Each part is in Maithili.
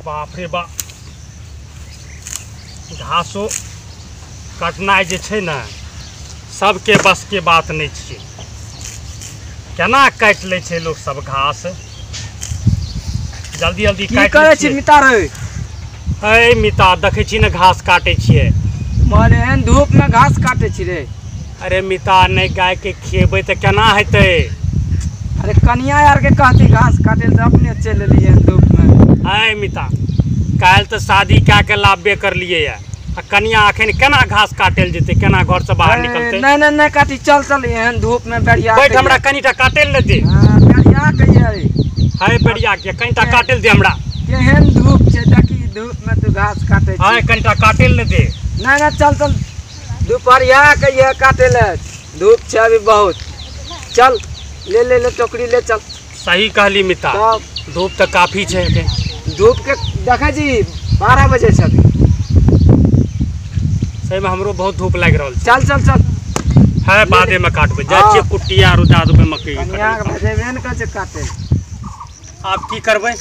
बाप रे बाप, घासो कटनाइ जे छै ने सबके बस के बात नहीं छियै। केना काटि लै छै लोक सब घास, जल्दी जल्दी काटि करै छी मिता रे। हे मिता, देखै छी ने घास काटै छियै। मने एहन धूप में घास काटै छी रे? अरे मिता, नहि गाय के खिएबै तऽ केना हेतै? अरे कनिया यार के कहती घास काटे तऽ अपने चलि एलियै धूप में। हे मिता, काल्हि तऽ शादी कए के लाभबे करलियै या, आ कनिया अखन केना घास काटल जेतै, केना घर से बाहर निकलतै? नहीं नहीं नहीं काटी, चल चल एहन धूप में बेरिया बैठ, हमरा कनिटा काटल ने दे। हां बेरिया कहिया रे? हाय बेरिया के कनिटा काटल दे हमरा। केहन धूप छै देखी, धूप में तू घास काटे छी। हाय कनिटा काटल ने दे। नहीं नहीं चल चल, दुपहरिया कहिया काटे ले, धूप छै अभी बहुत। चल ले ले ले टोकरी ले चल। सही कहली मिता, धूप तऽ काफी छै। धूप के देखै छी 12 बजे छै अभी। सही में हमरो बहुत धूप लागि रहल छै। चल चल चल। है बादे में काटबै, जाइ छियै कुट्टी आर दए देबै मकई। कनिया के भेजेबे ने करै छै काटे। आब की करबै,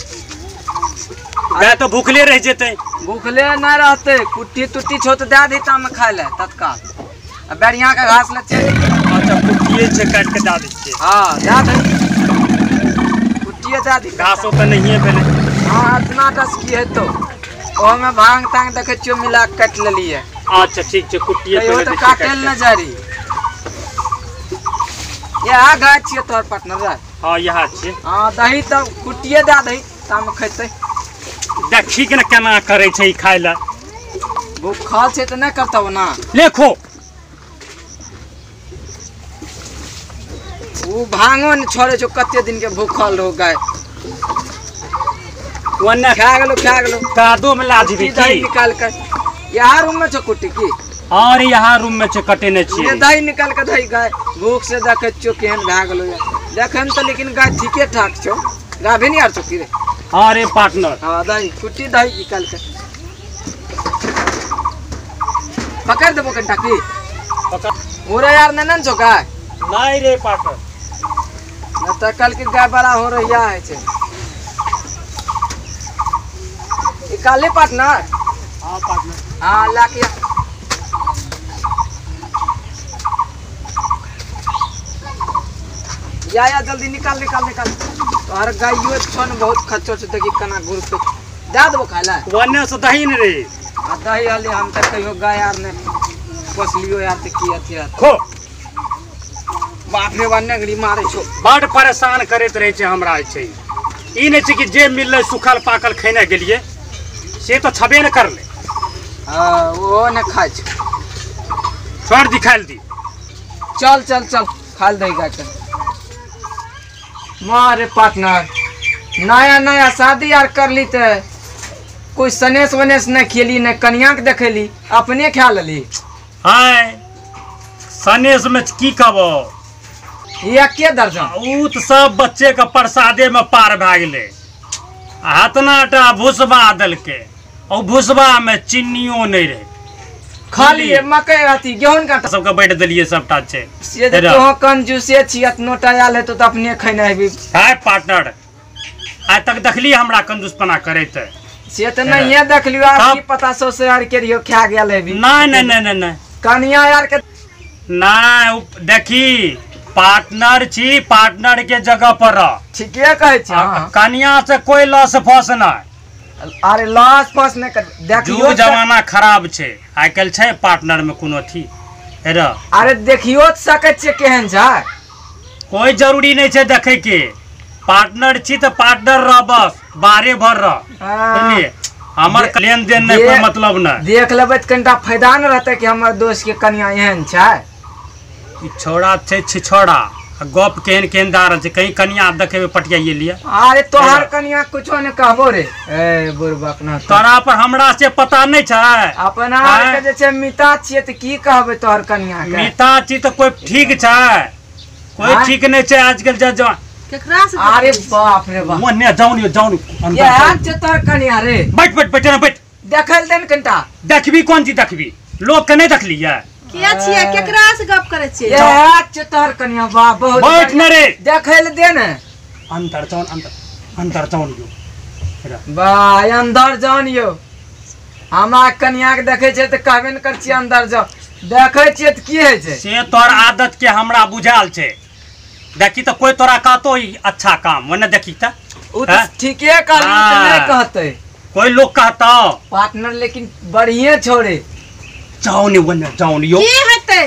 गाय तऽ भूखले रहि जेतै। भूखले नहि रहतै, कुट्टी तुट्टी छौ तऽ दए दही तामे खाय ले तत्काल। आ बेरिया के घास ले चलि। अच्छा कुट्टिए छै, काटि के दए दै छियै। हँ दए दही, कुट्टिए दए दही। घासो तऽ नहिए भेलै। हँ इतना टस की हेतौ, ओहोमे भांग तांग देखै छियौ मिला के काटि लेलियै। अच्छा ठीक छै, कुट्टिए कहियो तऽ काटल नहि जाइ रही। इएह गाय छियै तोहर पार्टनर रे? हँ इएह छियै। हँ दही तब कुट्टिए दए दही तामे खैतै। देखी के ने केना करै छै ई खाय लए। भूखल छै तऽ नहि करतौ ना। लेखो ओ भांगो नहि छोड़ै छौ, कते दिन के भूखल रहो गाय। ओन्ने खा गेलो खा गेलो। कादो में ला देबी दही निकाल के। यहाँ रूम में छौ कुट्टी की? और यहाँ रूम में छै, कटेने छियै। दही निकाल के दही गाय भूख से देखै छियौ केहन भए गेलो। देखै में तऽ लेकिन गाय ठीके ठाक छौ, गाभिन यार छौ की रे? हाँ रे पार्टनर। हाँ दही कुट्टी दही निकाल के पकड़ देबो कनिटा की? पकड़। मोरा यार नहीं ने छौ गाय? नहीं रे पार्टनर। न तऽ कल के गाय बड़ा हो रहिया है छै। निकाले पार्टनर। हाँ पार्टनर। हाँ ला के या या जल्दी निकाल निकाल निकाल। तोहर गाइयो छौ ने बहुत खच्चर छै, देखी केना घुर पे दए देबो खाय ले। ओन्ने से दही ने रे। आ दही हली हम तऽ कहियो गाय आर नहि पोसलियो यार, तऽ की अथी रहत। खो बाप रे बा, नगरी मारै छौ। बड परेशान करैत रहै छै हमरा। छै ई नहि छै कि जे मिललै सुखल पाकल खेने गेलियै, से तऽ छबे ने करलै। हाँ ओहो नहि खाइ छौ। छोड़ दी, खाय दी। चल चल चल खाय दही गाय के। मारे पार्टनर, नया नया शादी यार करली तऽ कोई सनेस वनेस नहीं खेली, नहीं कनिया के देखेली, अपने खा लेली। हाय सनेस में की कहबो, एके दर्जन ऊ तऽ सब बच्चे के प्रसादे में पार भए गेलै। हतना टा भुसबा देलकै, और भुसबा में चीनियो नहीं रहे, खाली मकई अथी गेहूं का सबके बैठ देलियै सबटा छै। से जे तोह कंजूसे छी, एतनो टा आयल हेतौ तऽ अपने खेने हेबी। हाय पार्टनर, आइ तक देखली हमरा कंजूसपना करैत? से तऽ नहिये देखलियो। आब की पता सौसे यार के रहियो खा गेल हेबी। नहीं नहीं नहीं नहीं कनिया यार के नहीं। देखी पार्टनर छी, पार्टनर के जगह पर रह। ठीके कहै छी। कनिया से कोई लस फस नहीं। अरे लस फस नहीं कर, देखियो जमाना खराब छै आइ काल्हि, छै पार्टनर में कोनो अथी। अरे देखियो तऽ सकै छियै केहन छै, कोई जरूरी नहीं छै देखे के। पार्टनर छी तऽ पार्टनर रह, बस बाहरे भर रह। हमर लेन देन नहीं, कोई मतलब नहीं। देख लेबै तऽ कनिटा फायदा ने रहतै कि हमर दोस्त के कनिया एहन छै। ई छौड़ा छै छिछौड़ा, गप केहन केहन दए रहल छै, कहीं कनिया देखेबै पटियाइए लिए। अरे तोहर कनिया कुछो नहि कहबो रे। ए बुढ़बक ना तोरा पर हमरा से पता नहीं छै। अपना के जे छै मिता छियै तऽ की कहबै तोहर कनिया के? मिता छी तऽ कोई ठीक छै, कोई ठीक नहीं छै आजकल जे जवान। केकरा से? अरे बाप रे बाप, ओने जाउ नि जाउ नि अंदर छै तोहर कनिया रे। बैठ बैठ बैठ ना बैठ, देखल दे ने कनिटा। देखबी कोन चीज देखबी, लोग के नहीं देखलियै? किया छियै, केकरा से गप करै छियै? इएह छै तोहर कनिया। वाह बहुत बैठ न रे, देखै लए दे ने। अंदर जाउ, अंदर अंदर जाउ यो। बा अंदर जान यौ, हमरा कनिया के देखै छै तऽ कहबे ने करै छियै अंदर जाओ, देखै छियै तऽ की होइ छै? से तोर आदत के हमरा बुझायल छै। देखी तऽ कोई तोरा कहतो ई अच्छा काम ओने देखी तऽ उ तऽ ठीके कहली तऽ नहीं कहते कोई लोग कहता पार्टनर, लेकिन बढ़िए छोड़े। जाओ ने ओने जाओ ने यो की हेतै?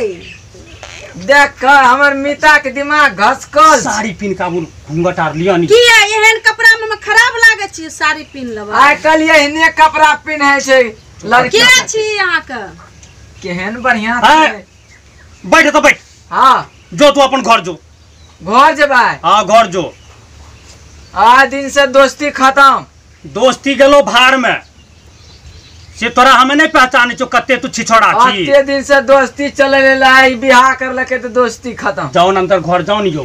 देख कर हमर मिता के दिमाग घसकल। साड़ी पिन का घूंघट आर लियो नी की एहन कपड़ा में खराब लागे छी साड़ी पिन लेबै। आइ काल्हि एहने कपड़ा पिन्है छै लड़की। के छी अहाँ के? केहन बढ़िया छै। बैठ तो बैठ। हां जो तू अपन घर जो। घर जेबै? हां घर जो। आज दिन से दोस्ती खत्म। दोस्ती गेलो भार में, से तोरा हमें नहीं पहचाने छो कते तू छिछोड़ा छी। कते दिन से दोस्ती चले लाई, बियाह कर लके तो दोस्ती खत्म। जाओ अंदर घर जाओ नी जो।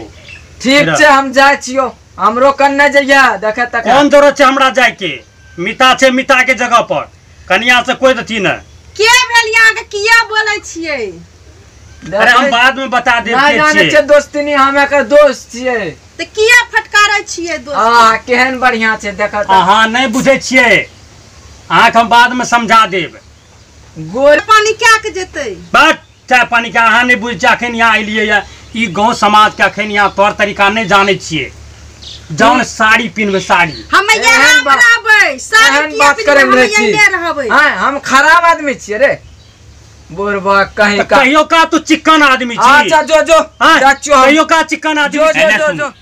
ठीक छै हम जाय छियो, हमरो कन्ने जइया देखे तक। कोन जरूरत छै हमरा जाय के? मिता छै मिता के जगह पर, कनिया से कोई अथी न। के भेल यहाँ के किया बोलै छियै? अरे हम बाद में बता देब के छियै। छै दोस्ती नी, हम एकर दोस्त छियै। त किया फटकारै छियै दोस्त? हां केहन बढ़िया छै देख त। अहाँ नहीं बुझै छियै, अहाँ के हम बाद में समझा देब। गोर पानी क्या के जेतै? बस चाय पानी के अहाँ नहीं बुझै छियै। अखन यहाँ एलियै या ई गांव समाज के अखन यहाँ तौर तरीका नहीं जानै छियै। जौन साड़ी पिन्हबै साड़ी हम यहाँ बनाबै साड़ी किया पिन्हबै? हम यहाँ रहबै। हां हम खराब आदमी छियै रे बोरबा कहीं का। कहियो का तू चिकन आदमी छी। अच्छा जो जो चाचू कहियो का चिकन आदमी जो जो जो।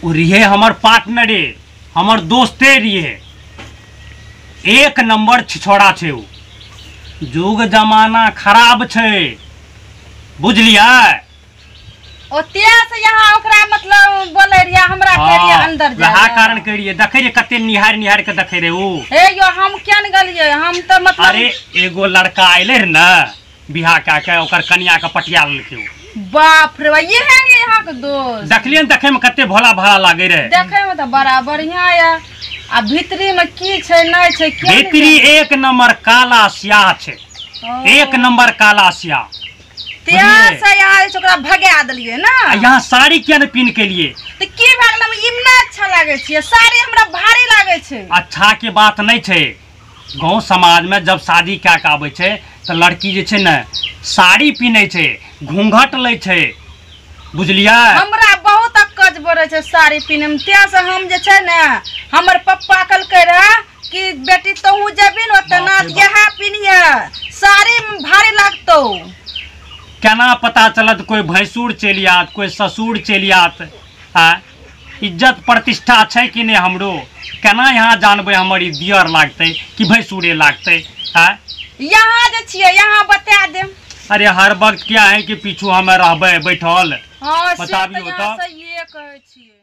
उ रिहे हमर पार्टनरे, हमर दोस्ते रिहे, एक नंबर छिछोड़ा छै उ। जुग जमाना खराब छै बुझलियै। ओते से यहाँ ओकरा मतलब बोलै रिया हमरा के रिया अंदर जा। वहा कारण के रिया देखै रे कते निहार निहार के देखै रे उ। हे यो हम केन गेलियै? हम त मतलब अरे एगो लड़का आइले रे न बियाह का के ओकर कनिया के पटिया लेलकै उ। बाप रे बा ये है ने यहाँ के दोस्त। देखलियै न देखै में कते भोला भाला लागे रे। देखै में त बड़ा बढ़िया या, आ भीतरी में की छै नै छै के? भीतरी एक नंबर काला स्याह छै, एक नंबर काला स्याह। से यहाँ ओकरा भगा देलियै ना। यहाँ साड़ी किया ने पिन के लिए? त की भए गेलै? ई ने अच्छा लागै छै साड़ी, हमरा भारी लागै छै। अच्छा के बात नहीं छै। गांव समाज में जब शादी क्या के आबै छै त लड़की जे छै ने साड़ी पिन्है छै, घूंघट लै छै बुझलियै। हमरा बहुत अक्कज बढ़ै छै साड़ी पिन्है में, तें से हम जे छै ने हमर पप्पा कहलकै रहे कि बेटी तोहू जेबी ने ओतऽ ना यहाँ पिन्हिए साड़ी भारी लागतौ। केना पता चलत? कोई भैंसुर चलि आत, कोई ससुर चलि आत। आ इज्जत प्रतिष्ठा छै कि नहीं हमरो? केना यहाँ जानबै हमर ई दियर लागतै कि भैंसुरे लागतै? आ यहाँ जे छियै यहाँ बता देम। अरे हर वक्त क्या है कि पीछू हमे रहबै बैठल। हाँ, बताबियो तऽ सहिए कहै छियै।